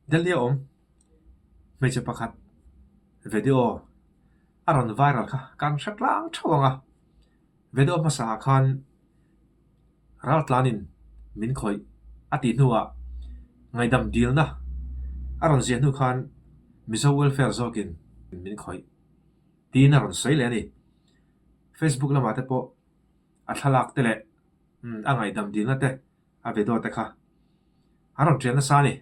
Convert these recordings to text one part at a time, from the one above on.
Delhi a awm hmeichhe pakhat video a rawn viral kha kan hre tlang theuh ang a, video hmasa ah khan raltlanin min khawih a tih hnuah ngaihdam dilna a rawn ziah hnu khan Mizo welfare zawkin min khawih tiin a rawn sawi leh a ni. Facebook lamah te pawh a thlalak te leh a ngaihdam dilna te a video te kha a rawn ṭial nasa a ni.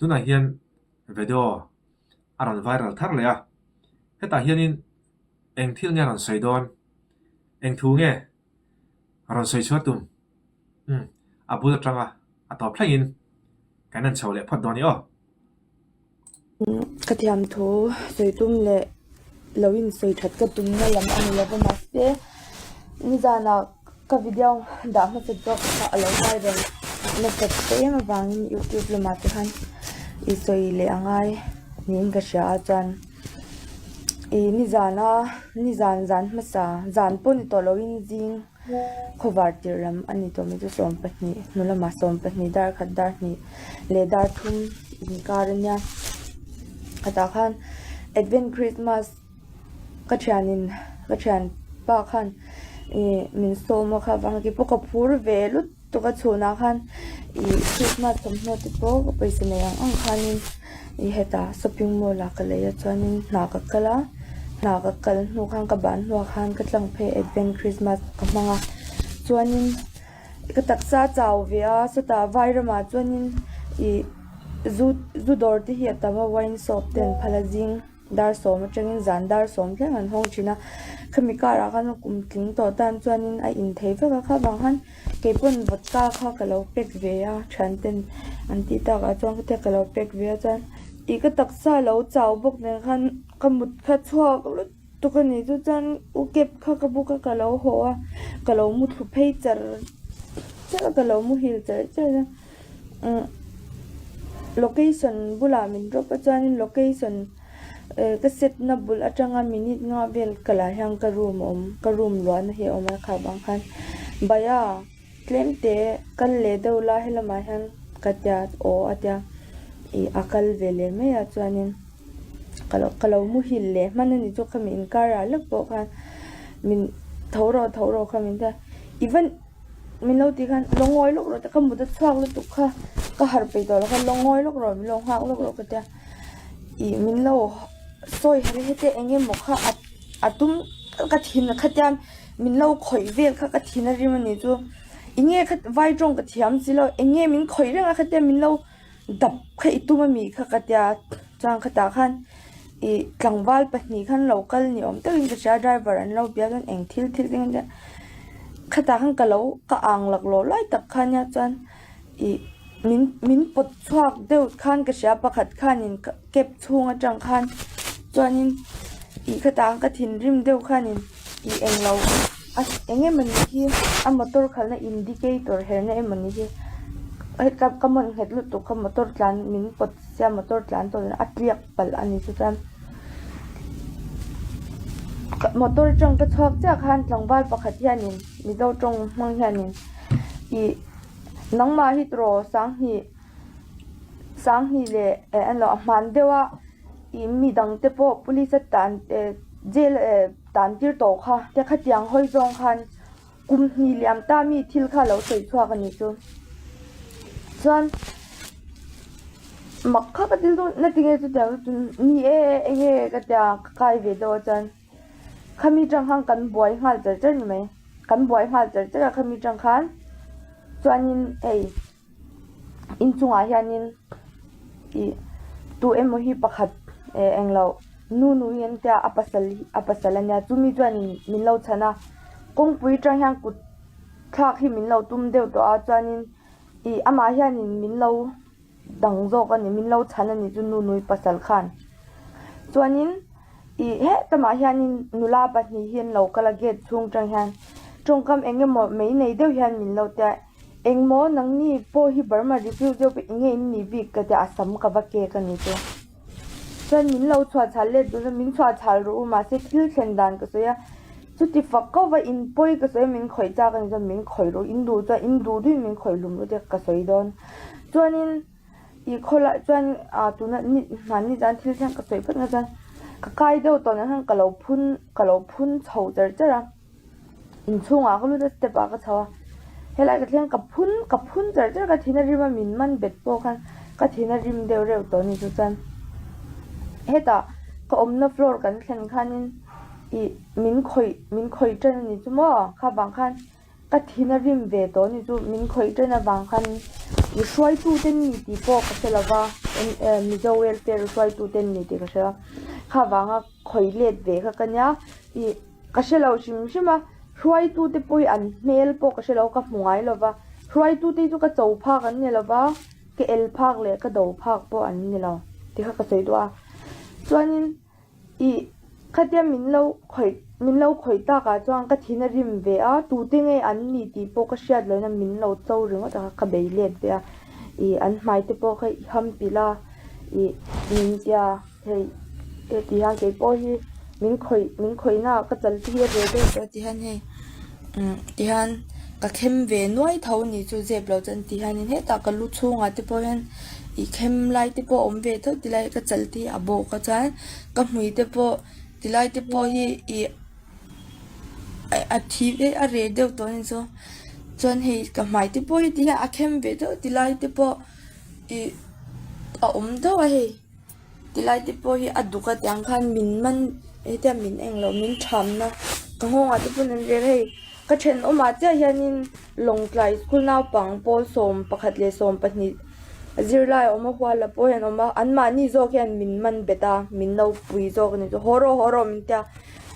Tunah hian video a rawn viral thar leh a, hetah hianin eng thil nge a rawn sawi dawn, eng thu nge a rawn sawi chhuah tum? Umm, a bul atanga a tawp thlengin kan en chho leh phawt dawn i aw. Ka thiam thu sawi tum leh lo in sawi that ka tum na lam a ni lo va mahse nizanah ka video dah hmasa zawk kha a lo viral nasat em avangin youtube lamah te khan i sawi leh a ngai niin ka hria a chuan ih nizana nizan zan hmasa zan pawh ni tawh loin zing. Khawvar tirh lam a ni tawh mai chu 12 hnu lamah 12 dar khat dar hnih leh dar thum inkar a nia khatah khan advent christmas ka thianin ka thianpa khan ih min sawm a kha vang keipawh ka phur ve lut tuk a chhunah khan ih christmas thawmhnaw te pawh ka pawisa nei ang ang khanin ih hetah shopping mall ah ka lei a chuanin hna ka kal a hna ka kal hnu khan ka ban hnuah khan ka tlang phei advent christmas ka hmang a chuanin ka taksa a chau ve a sawtah vai ramah chuanin ih zu zu dawr te hi a tam a wine shop te an phal a zing. Dar sawm atangin zan dar sawm thleng an hawng thin a, khami karah khan kum tling tawh tan chuanin a in thei vek a, kha vang khan keipawn vodka kha ka lo pack ve a, thianten an tih takah chuan khatia ka lo pack ve a chuan ih ka taksa lo chau bawk nen khan ka mut kha chhuak lutuk a ni chu chuan u cab kha ka book a ka lo haw a, ka lo mu thlu phei char char a ka lo muhil char char a. Umm location bulah min drop a chuanin location eh ka set na bul atanga minute nga vel kalah hian ka room a awm ka room luahna hi a awm a kha vang khan bhaiya tlem te kal leh deuh la helamah hian ka tia aw a tia ih a kal ve leh mai a chuanin ka lo ka lo muhil leh hman a ni chu khami inkar ah lek pawh khan min tho rawh tho rawh kha min tia i van. Min lo tih khan lo ngawi lawk rawh ka mut a chhuak lutuk kha ka harh peih tawh lo kha lo ngawi lawk rawh min lo nghak lawk rawh ka tia ih min lo sawi har hete eng emaw kha a a tum ka thin a khatia min lo khawih vel kha ka thin a rim a nih chu eng nge kha vai tawng ka thiam si lo eng nge min khawih reng a khatia min lo dap kha i tum a mi kha ka tia chuan khatah khan ih tlangval pahnih khan lo kal ni awm takin ka hria driver an lo bia chuan eng thil thil te nge khatah khan ka lo ka ang laklawh lai tak kha nia chuan ih min min pawt chhuak deuh khan ka hria pakhat khanin cab chhung atang khan chuanin ih khatah khan ka thinrim deuh khanin ih englo a eng emawni hi a motor khalhna indicator herna emawni hi ka ka mawn nghet lutuk kha motor tlan min pawt sia motor tlan tawh a tliak palh a ni chu chuan motor atang ka chhuak chiah khan tlangval pakhat hianin mizo tawng hmang hianin ih nangmah hi tiraw sanghnih sanghnih leh eh a lo hman deuh a ih mi dang te pawh police a tan eh jail eh tan tir tawh kha te khatiang hawi zawng khan kum hnih liam ta mi thil kha lo sawi chhuak a nih chu chuan mak kha ka til dawn na tinge chutiang chu ni e eng nge ka tia ka kai ve deuh a chuan khami tang khan kan buai nghal char char ni mai kan buai nghal char char a khami tang khan chuanin hei. Inchungah hianin ih tu emaw hi pakhat eh englo nu nu hi an tia a pasal a pasal ania chumi chuanin min lo chhan a kawngpui atang hian kut thlak hi min lo tum deuh tawh a chuanin ih amah hianin min lo dang zawk a ni min lo chhan a ni chu nu nui pasal khan chuanin ih hetamah hianin nula pahnih hi an lo kal a gate chhung atang hian tawngkam eng emaw mai nei deuh hian min lo tia. Engmaw nangni pawh hi Burma refugee pawh eng nge in nih bik ka tia a sam ka va kek a ni chu. Chuan min lo chhuah chhal let dun a, min chhuah chhal rawh u mahse thil thlen dan ka sawi a, chuti fak ko va in pawi ka sawi a min khawih chak a ni chuan min khawih rawh in duh chuan in duh duhin min khawih hlum rawh tia ka sawi dawn. Chuanin. I khawlai chuan ah tuna ni hmanni zan thil thleng ka sawi phawt nga chuan ka kai deuh tawh nen khan ka lo phun ka lo phun chho char char a inchhungah ka lut a step ah ka chho a helai ka thleng ka phun ka phun char char ka thin a rim a min man bet pawh khan ka thin a rim deuh reuh tawh a ni chu chuan hetah ka awmna floor kan thlen khanin ih min khawih min khawih tan a ni chu maw kha vang khan. Ka thin a rim ve tawh ni chu min khawih ṭan avang khan i hruaitute ni tih pawh ka hre lo va, Mizo welfare hruaitute ni tih ka hre a, kha vanga khawih let ve kha ka nia, ih ka hre lo hrim hrim a, hruaitute pawh hi an hmel pawh ka hre lo ka hmu ngai lo va, hruaitute hi chu ka cho phak an ni lo va, ka el phak leh ka do phak pawh an ni lo tih kha ka sawi duh a, chuanin. Ih, khatia min lo khawih, min lo khawih takah chuan ka thin a rim ve a, tute nge an ni tih pawh ka hriat lohna min lo cho ringawt a, ka bei let ve a. Ih, an hmai te pawh kha i ham pilh a, ih, min tia hei heti hian kei pawh hi min khawih, min khawihna ah ka chal te hi a ve deuh tawh ti hian hei umm ti hian ka khem ve nuai tho ni chu zep lo chuan ti hianin hetah ka lu chhungah te pawh hian Ih khem lai te pawh a awm ve tho tilai ka chal te hi a bawk a chuan ka hmui te pawh tilai te pawh hi ih a thi ve a reh deuh tawh a ni chu chuan hei ka hmai te pawh hi ti hian a khem ve deuh tilai te pawh ih a awm deuh a hei. Tilai te pawh hi a duk a tiang khan min man hetia min eng loh min thamna ka nghawngah te pawn an rel hei ka thenawmah chiah hianin Lawngtlai school naupang pawl 11 leh 12 zirlai a awm a huala pawh hian a awm a anmahni zawk hian min man bet a min lo pui zawk a ni chu haw rawh haw rawh min tia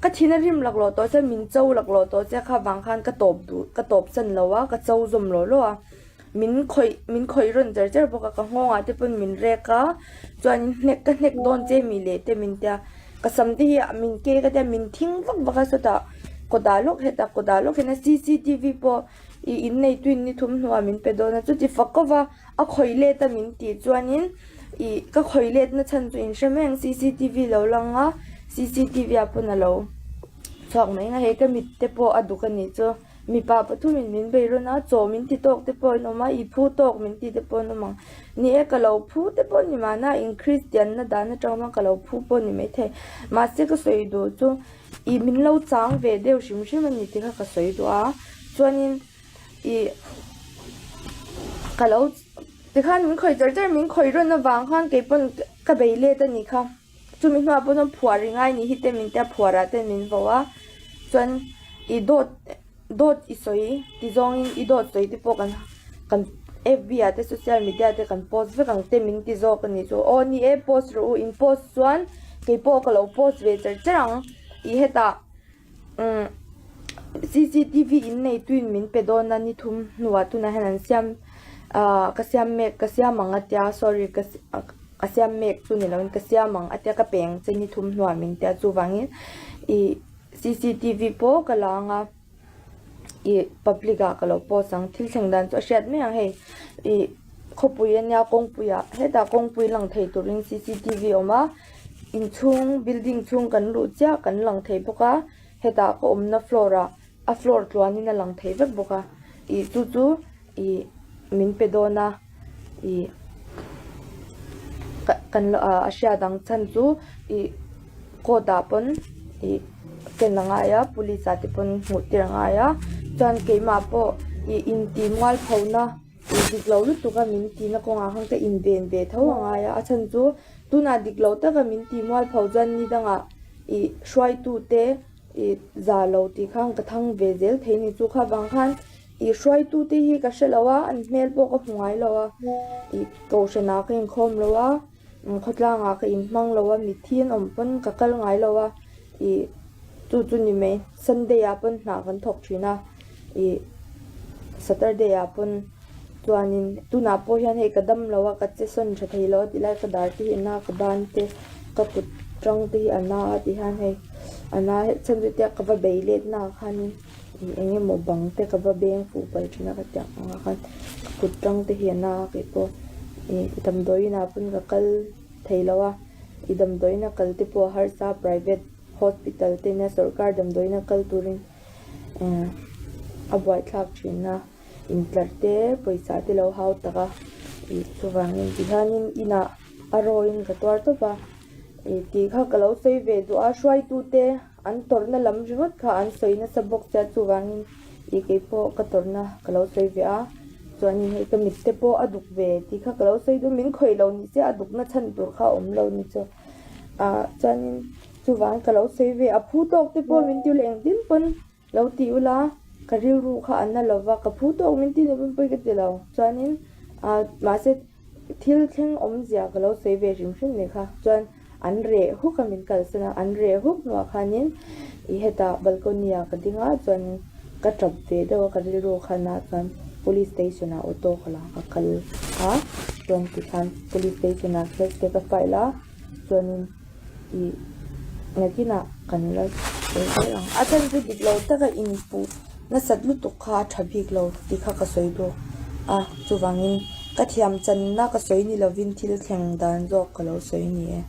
ka thin a rim laklawh tawh che min cho laklawh tawh che kha vang khan ka tawp duh ka tawp chan lo a ka cho zawm lawh lawh a. Min khawih min khawih rawn cher cher bawk a ka nghawngah te pawn min rek a chuanin hnek ka hnek dawn che mi leh te min tia ka sam te hi min ke ka tia min thing vak vak a sawtah kawtah lawk hetah kawtah lawk hian a cctv pawh ih in nei tuin ni thum hnuah min pe dawn a chuti fak kawp a a khawih let a min tih chuanin ih ka khawih let na chhan chu in hre mai ang cctv lo lang a cctv ah pawn a lo chhuak mai ang a hei ka mit te pawh a duk a nih chu. Mipa pathumin min bei rawn a, chaw min ti tawk te pawh an awm a, i phu tawk min ti te pawh an awm ang. Ni e, ka lo phu te pawh ni mahna, in Kristianna dan atang chuan ka lo phu pawh ni maithei. Mahse ka sawi duh chu i min lo chang ve deuh hrim hrim a ni tih kha ka sawi duh a, chuanin i ka lo tikhan min khawih char char min khawih rawn avang khan keipawn ka bei let a nih kha. Chumi hnuah pawh chuan phuar ri ngai ni hi te min tia phuar ah ten min vo a chuan i dawt dawt i sawi ti zawngin i dawt sawi te pawh kan kan fb ah te social media te kan post vek ang te min ti zawk a ni chu aw ni e post rawh u in post chuan keipawh ka lo post ve char char ang i hetah. Umm cctv in nei tuin min pe dawn a ni thum hnuah tunah hian an siam ahh ka siam mek ka siam ang a tia sorry ka ka siam mek chu ni loin ka siam ang a tia ka peng che ni thum hnuah min tia chuvangin ih cctv pawh ka la ang a ih public ah ka lo post ang thil thleng dan chu a hriat mai ang hei ih khawpui a nia kawngpui ah hetah kawngpui lang thei turin cctv a awm a. Inchhung building chhung kan luh chiah kan lang thei bawk a hetah ka awmna floor ah a floor tluanin a lang thei vek bawk a ih chu chu ih min pe dawn a ih kan ah a hriat ang chhan chu ih court ah pawn ih ken a ngai a police ah te pawn hmuh tir a ngai a chuan keimah pawh ih intih mualphona ih dik lo lutuk a min tihna kawngah khan ka inven ve tho a ngai a a chhan chu. Tunah dik lo taka min ti mualpho chuan ni dangah ih hruaitute ih za lo tih khan ka thang ve zel thei ni chu kha vang khan ih hruaitute hi ka hre lo a an hmel pawh ka hmu ngai lo a ih kohhranah ka inkhawm lo a khawtlangah ka inhmang lo a mitthi an awm pawn ka kal ngai lo a ih chu chu ni mai Sunday ah pawn hna kan thawk thin a ih Saturday ah pawn. Chuanin tunah pawh hian hei ka dam lo a ka che sawn tha thei lo a tilai ka dar te hi a na ka ban te ka kut tang te hi a na a ti hian hei a na chhan chu tia ka va bei let na ah khanin ih eng emaw bang te ka va beng fuh palh thin a ka tiang ang ah khan ka kut tang te hi a na a keipawh ih damdawiin ah pawn ka kal thei lo a ih damdawiin a kal te pawh a harsa private hospital te nia sawrkar damdawiin a kal turin a buaithlak thin a. Intlar te pawisa te lo hau tak a. Ih chuvangin tihianin inah a rawin ka tuar tawp a, ih tih kha ka lo sawi ve duh a, hruaitute an tawrhna lam ringawt kha an sawi nasa bawk che a, chuvangin ih keipawh ka tawrhna ka lo sawi ve a, chuanin hei ka mit te pawh a duk ve tih kha ka lo sawi duh, min khawih lo ni se a dukna chhan tur kha a awm lo ni chu, ah chuanin chuvang ka lo sawi ve a, phu tawk te pawh min ti ula engtin pawn. Lo ti ula, ka rilru kha a na lova, ka phu tawk min ti ni pawn pawi ka ti lo. Chuanin ah mahse thil thleng awmzia ka lo sawi ve hrim hrim ni kha. Chuan an reh huk a min kalsan a, an reh huk hnuah khanin i hetah balcony ah ka ding a, chuanin ka tap ve deuh a ka rilru kha na chuan police station ah auto ka la ka kal a, chuan tikhan police station ah case te ka file a, chuanin. Ih nakinah kan la sawi zel ang. A chhan chu dik lo taka inpuh nasat lutuk kha a tha bik lo tih kha ka sawi bawk a, chuvangin ka thiam channa ka sawi ni lovin thil thleng dan zawk ka lo sawi ni e.